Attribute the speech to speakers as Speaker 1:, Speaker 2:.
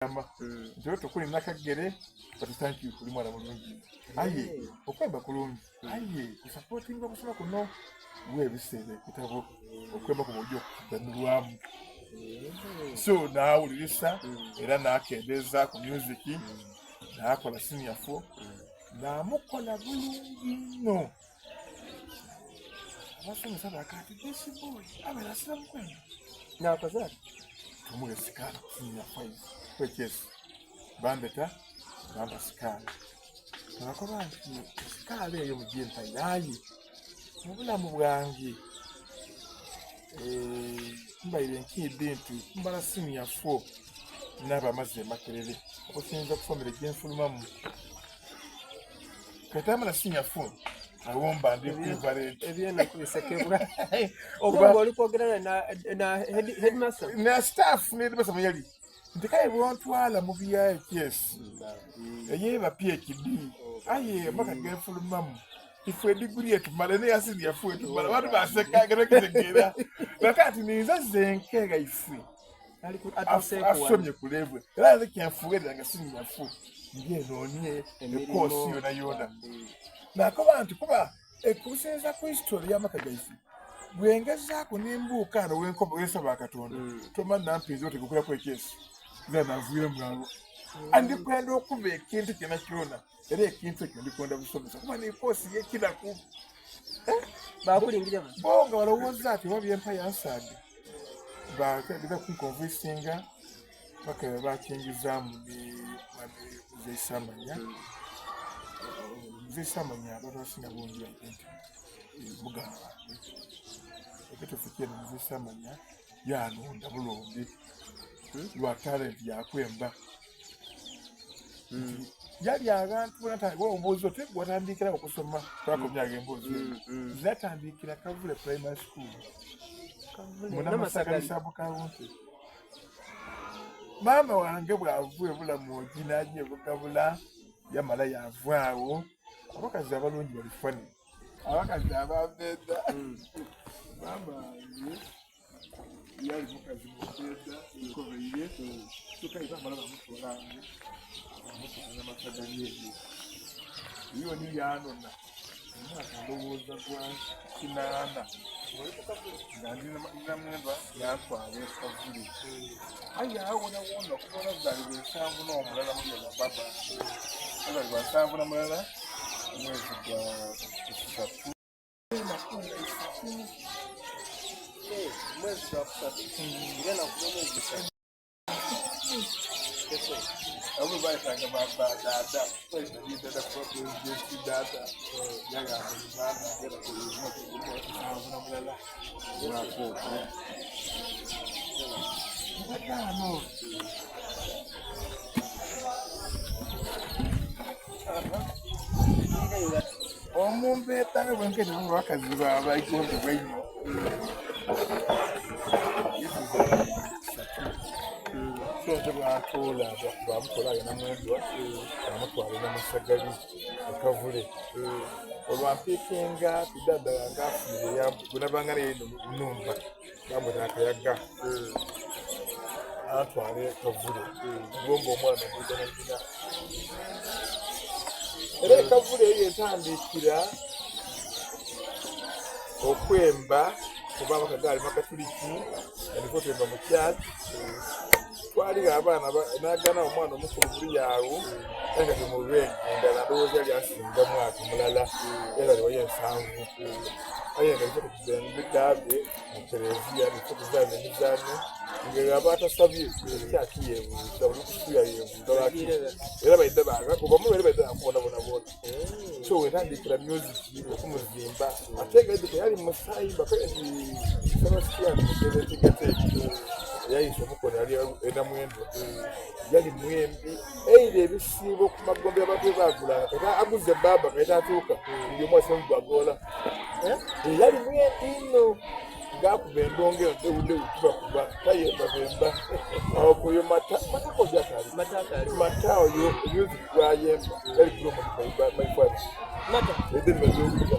Speaker 1: Ama nti oyo tukuli nakagere but thank you kuli mwana mulungi aye okwemba kulungi aye kusupportinga okusoma kuno webiseera ekitabo okwemba kuba oja okuganulwamu so nawulirisa era nakendeeza ku music nakola senior four namukola bulungi nnyo abasomesa bakati this boy abeera asira mukwemba
Speaker 2: nakoze ati
Speaker 1: tumuwe sikaala senior five kwekyesu bandeta bampa sikaala nabakoba nti sikaala eyo mugimpa yaye mu bulamu bwange eh, mbaire nkiidi nti mbala senior four naaba amazzi emakerere okusinza ku famire gyenfulumamu kati amala senior four awo mba ndi equivalent
Speaker 2: ebyenaku bisekebwa oba nga oli kwogera na na headmaster
Speaker 1: na staff ne headmaster muyali nti kale bwontwala mu bya EKS eyeba PhD aye amaka genfulumamu ife ediguri etumala ne yasini yafu etumala abantu baseka gerekitegeera nakati ninze zenke ife asomye ku level era nze kyenfuwerera nga sini yafu ngenoonye ekoosi yona yona nakoba nti kuba ekusinza ku history y'amaka gaife bwengezaako nembuuka ano wenkoba wensaba katonda mm. toma nampiza oti gukulaku ekyesi nze navuire mulago mm. andikwenda okuba ekintu kyona kyona era ekintu ekyo ndikwenda busomesa kuba nekoosi yekinaku
Speaker 2: eh? bakulingirira
Speaker 1: bo nga balowooza ati oba byempa yansaade bageza kunkonvinsinga paka bakingizaamu ne mwami muzeyi Samanya muzeyi Samanya abantu abasinga bungi baite nti eh, muganda wange ekituufu kyene muzeyi Samanya yanonda bulungi hmm? lwa talent yakwemba hmm. yali abantu obuuzi ote watandikira okusoma twakomyaga emboozi hmm, hmm. zatandikira Kavule primary school munamasaka sub county maama wange bw'ava ebulamu ogi n'ajja ebugabula yamala yavaawo abakazi abalungi bali fani abakazi abambeeda maama wange yali mukazi mumbeeda nkobeire kyokka bamala bamutwala awo bamutwala n'amasagali ebyo yoni yanona omwaka ndowooza gwa kinaana nga ndi namwendwa yantwala ekavule aye awo wonawona okuva nazaalibwa ensanvu n'omulala mulya na baba nazaalibwa nsanvu na mulala omwezi gwa kusatu
Speaker 2: mwezi gwa kusatu ngenda kuba mwezi kusatu
Speaker 1: abo bayitanga badada dada kuba pulezidenti dada yagamba uganda agenda kusanvu na mulala mwaka ogwo badaano omumpeta nga bwenkete bakazi babagombebwa ennyo so nze bwatoola bamukola ayo namwendwa bamutwala namasagali ekavule olwampiikinga tidada yange afunire gwenabanga naye numba bamweta akayaga antwale ekavule gomba omwana omugana nyina era ekavule eyo etandikira okwemba kuba amaka gaali makatuliki nga twemba mu church twaliga abaana nagana omwana omukulu buli yawo era nga temulwengi endala ndowooza yali asinga mwaka mulala era aliwayo ensanvu aye nga bifo tukuzembidabye mu kereziya bifo tuzaana emizaano nga aba atasabye kyaki yebuuza buli kusuya yebuuza lwaki era baidde baga obamu bali baidde bakubonabona bona so wetandikira music okumuzimba ate nga edda teyali musaayi mbako Sebastian yayisa omukono yali enamwendwa yali mwembi eira ebisiibo ku magombe abantu bebagulanga kati aguze baba kati atuuka buli omu asiba mugwagoola yali mwembi nno ngakuba endongo eyo ndewundewu tubakuba tayemba bemba awo kuyo mata matako gyakali mata oyo music gwayemba yali kulo my father
Speaker 2: mata
Speaker 1: edemaz'okuba